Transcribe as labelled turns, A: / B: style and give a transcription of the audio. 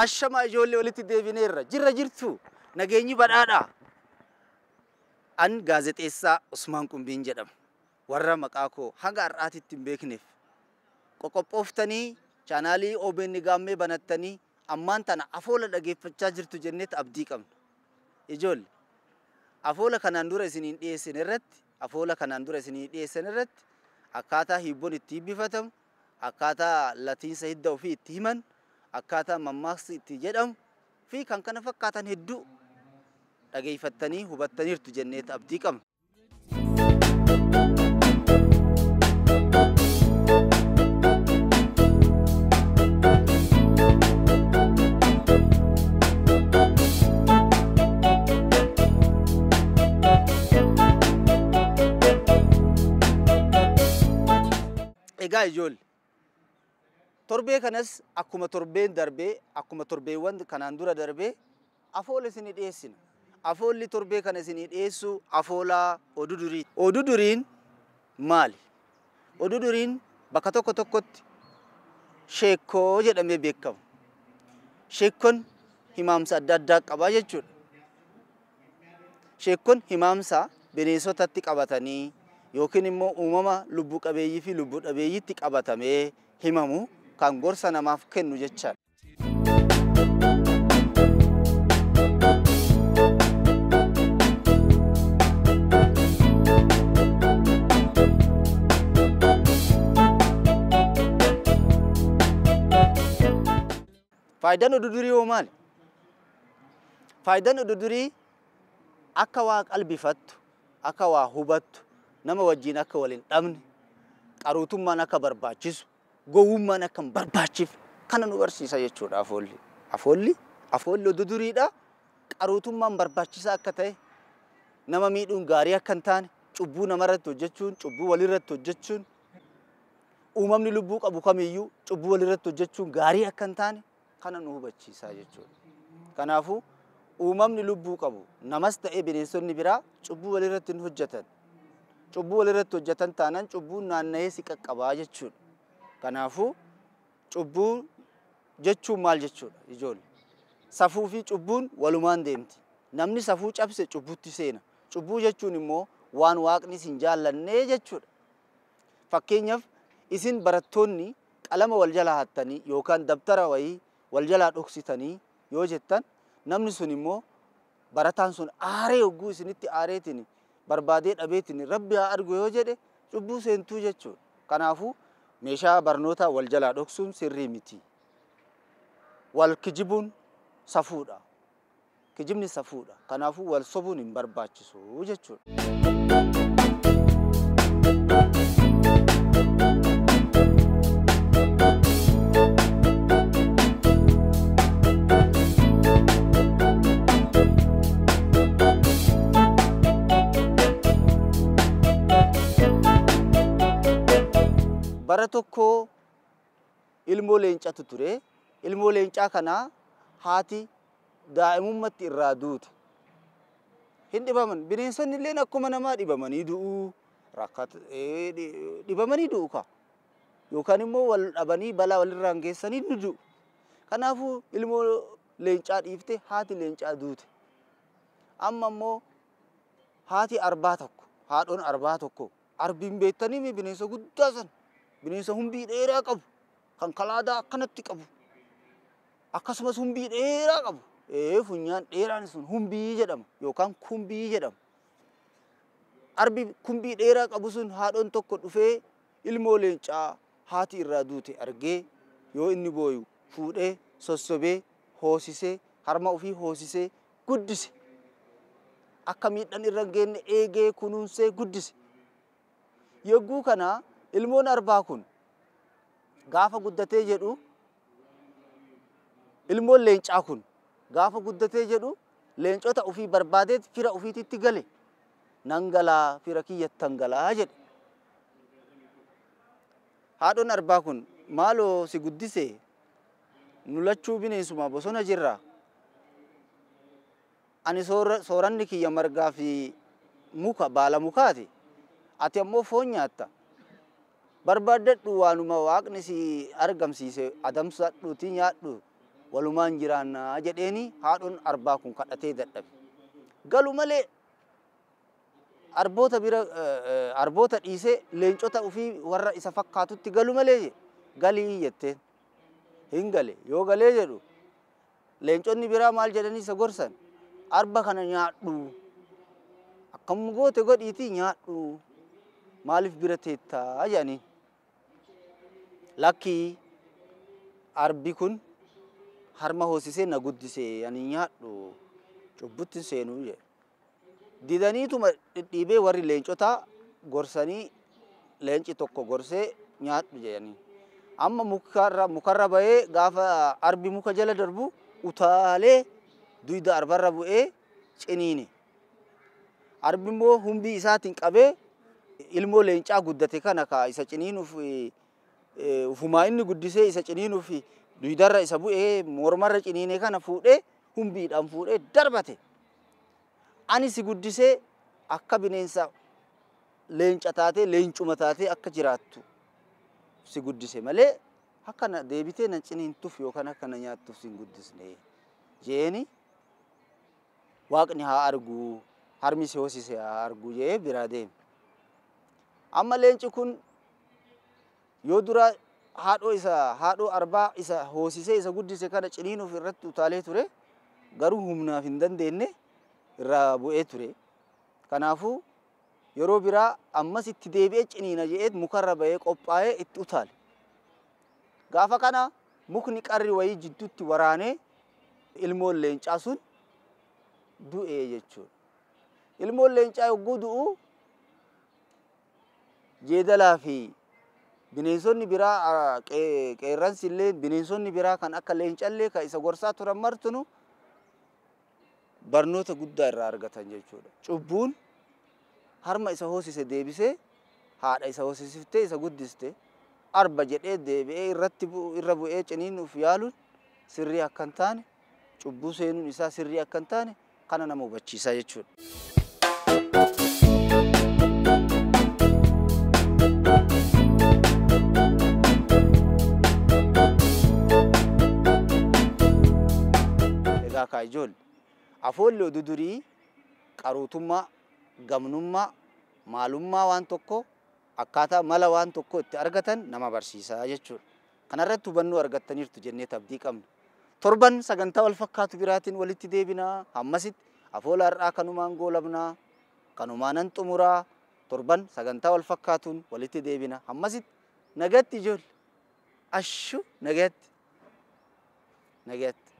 A: Ashamaa ijoollee walitti deebineerra. Jirra jirtu nageenyi badhaadha. An gaazexeessaa Usmaan Qumbiin jedhama. Warra maqaa koo hanga har'aatitti hin beekneef qoqophooftanii chaanaalii OBN Gaammee banattanii ammaan tana afoola dhageeffachaa jirtu jenneet abdii qabna. Ijoollee afoola kanaan dura isiniin dhiyeessin irratti afoola kanaan dura isiniin dhiyeessan irratti akkaataa hiibboon itti hibbifatamu, akkaataa latiinsa hidda ofii itti himan, akkaataa mammaaksi itti jedhamu fi kan kana fakkaatan hedduu dhageeffattanii hubattaniirtu jenneet abdii qabna. Egaa ijoollee torbee kanas akkuma torbeen darbee akkuma torbeewwan kanaan dura darbee afoola isinii dhiyeessina. Afoolli torbee kana isinii dhiyeessu afoola oduu durii. Oduu duriin maali? Oduu duriin bakka tokko tokkotti sheekkoo jedhamee beekama. Sheekkoon himaamsa adda addaa qaba jechuudha. Sheekkoon himaamsa bineensotatti qabatanii yookiin immoo uumama lubbuu qabeeyyii fi lubbuu dhabeeyyiitti qabatamee himamu kan gorsa namaaf kennu jechaadha. Faayidaan oduu durii hoo maali? Faayidaan oduu durii akka waa qalbifattu, akka waa hubattu, nama wajjin akka wal hin dhabne, qaruutummaan akka barbaachisu, gowwummaan akka hin barbaachifne kana nu barsiisa jechuudha afoolli. Afoolli afoolli oduu duriidha. Qaruutummaan barbaachisaa akka ta'e, nama miidhuun gaarii akka hin taane, cubbuu namarratti hojjechuun, cubbuu walirratti hojjechuun, uumamni lubbuu qabu kamiyyuu cubbuu walirratti hojjechuun gaarii akka hin taane kana nu hubachiisa jechuudha. Kanaafuu uumamni lubbuu qabu namas ta'ee bineensonni biraa cubbuu walirratti hin hojjetan. Cubbuu walirratti hojjetan taanaan cubbuun naanna'ee si qaqqabaa jechuudha. Kanaafuu cubbuu jechuun maal jechuudha ijoollee? Safuu fi cubbuun walumaan deemti. Namni safuu cabse cubbutti seena. Cubbuu jechuun immoo waan waaqni isin jaallannee jechuudha. Fakkeenyaaf isin barattoonni qalama wal jalaa hattanii yookaan dabtara wayii wal jalaa dhoksitanii yoo jettan namni sun immoo barataan sun aaree hogguu isinitti aareetiin barbaadee dhabeetiin rabbi haa argu yoo jedhe cubbuu seentuu jechuudha. Kanaafuu meeshaa barnootaa wal jalaa dhoksuun sirrii miti. Wal kijibuun safuudha. Kijibni safuudha. Kanaafuu wal sobuun hin barbaachisu jechuudha. Bara tokko ilmoo leencatu ture. Ilmoo leencaa kana haati daa'imummaatti irraa duute. Hin dhibaman. Bineensonni illeen akkuma namaa dhibamanii du'uu, dhibamanii du'u ka. Yookaan immoo wal dhabanii balaa walirraan geessanii ni du'u. Kanaafuu ilmoo leencaa dhiifte haati leencaa duute. Amma immoo haati arbaa tokko, haadhoon arbaa tokko, arbiin beektanii bineensa guddaa sana, bineensa humbii dheeraa qabu, kan kalaadaa akkanatti qabu, akkasumas humbii dheeraa qabu. Funyaan dheeraan sun humbii jedhama yookaan kumbii jedhama. Arbi kumbii dheeraa qabu sun haadhoon tokko dhufee ilmoo leencaa haati irraa duute argee yoo inni booyu fuudhee sossobee hoosisee harma ofii hoosisee guddise. Akka miidhaan irra hin geenye eegee kunuunsee guddise. Yogguu kana ilmoon arbaa kun gaafa guddatee jedhu ilmoon leencaa kun gaafa guddatee jedhu leencota ofii barbaadeet fira ofiititti gale. Nan galaa fira kiyyattan galaa jedhe. Haadhoon arbaa kun maaloo si guddise nu lachuu bineensuma bosona jirra. Ani sooranni kiyya margaa fi muka baala mukaati. Ati ammoo foon nyaatta. Barbaaddadhu waanuma waaqni si argamsiise adamsadhuutii nyaadhu. Walumaan jiraannaa jedheeni haadhoon arbaa kun kadhatee dadhabe. Galu malee arboota bira arboota dhiisee leencota ofii warra isa fakkaatutti galu malee galii jetteen hin gale. Yoo galee jedhu leenconni biraa maal jedhanii isa gorsan? Arba kana nyaadhu, akkam goote godhiitii nyaadhu, maaliif bira teettaa jedhaniin. Lakkii, arbi kun harma hoosisee na guddisee, ani nyaadhu, cubbutti seenuu jedhe. Didaniituma dhidhiibee warri leencotaa gorsanii leenci tokko gorsee nyaadhu jedhanii. Amma mukarra bahee gaafa arbi muka jala darbu utaalee duyda arbarra bu'ee ciniine. Arbi immoo humbii isaatiin qabee ilmoo leencaa guddate kana ka isa ciniinuuf ufumaa inni guddisee isa ciniinuuf duydarra isa bu'ee mormarra ciniine kana fuudhee humbiidhaan fuudhee darbate. Ani si guddisee akka bineensa leenca taatee leencuma taatee akka jiraattu si guddise malee akka na deebitee na ciniintuuf yookaan akka na nyaattuuf si hin guddisne jeeni waaqni haa argu, harmi si hoosise haa argu jee biraa deeme. Amma leenci kun yoo dura haadhoo isa haadhoo arbaa isa hoosisee isa guddise kana ciniinuuf irratti utaalee ture, garuu humnaaf hin dandeenye, irraa bu'ee ture. Kanaafuu yeroo biraa ammas itti deebi'ee ciniina jedhee mukarra bahee qophaa'ee itti utaale. Gaafa kana mukni qarri wayii jidduutti waraanee ilmoon leencaa sun du'e jechuudha. Ilmoon leencaa yogguu du'u jeedalaa fi bineensonni biraa, qeerransi illee, bineensonni biraa kan akka leencallee kan isa gorsaa turan martunu barnoota guddaa irraa argatan jechuudha. Cubbuun harma isa hoosise deebisee haadha isa hoosisiftee isa guddiste arba jedhee deebi'ee irratti irra bu'ee ciniinuuf yaaluun sirrii akka hin taane, cubbuu seenuun isaa sirrii akka hin taane kana nama hubachiisa jechuudha. Egaa kaa ijoollee, afoolli oduu durii qaruutummaa, gamnummaa, maalummaa waan tokko, akkaataa mala waan tokko itti argatan nama barsiisaa jechuudha. Kanarratti hubannoo argattaniirtu jennee abdii qabna. Torban sagantaa wal fakkaatu biraatiin walitti deebinaa. Hammasitti afoola har'aa kanumaan goolabnaa, kanumaanan xumuraa. Torban sagantaa wal fakkaatuun walitti deebina. Hammasitti nagatti ijoollee. Ashuu, nagatti. Nagatti.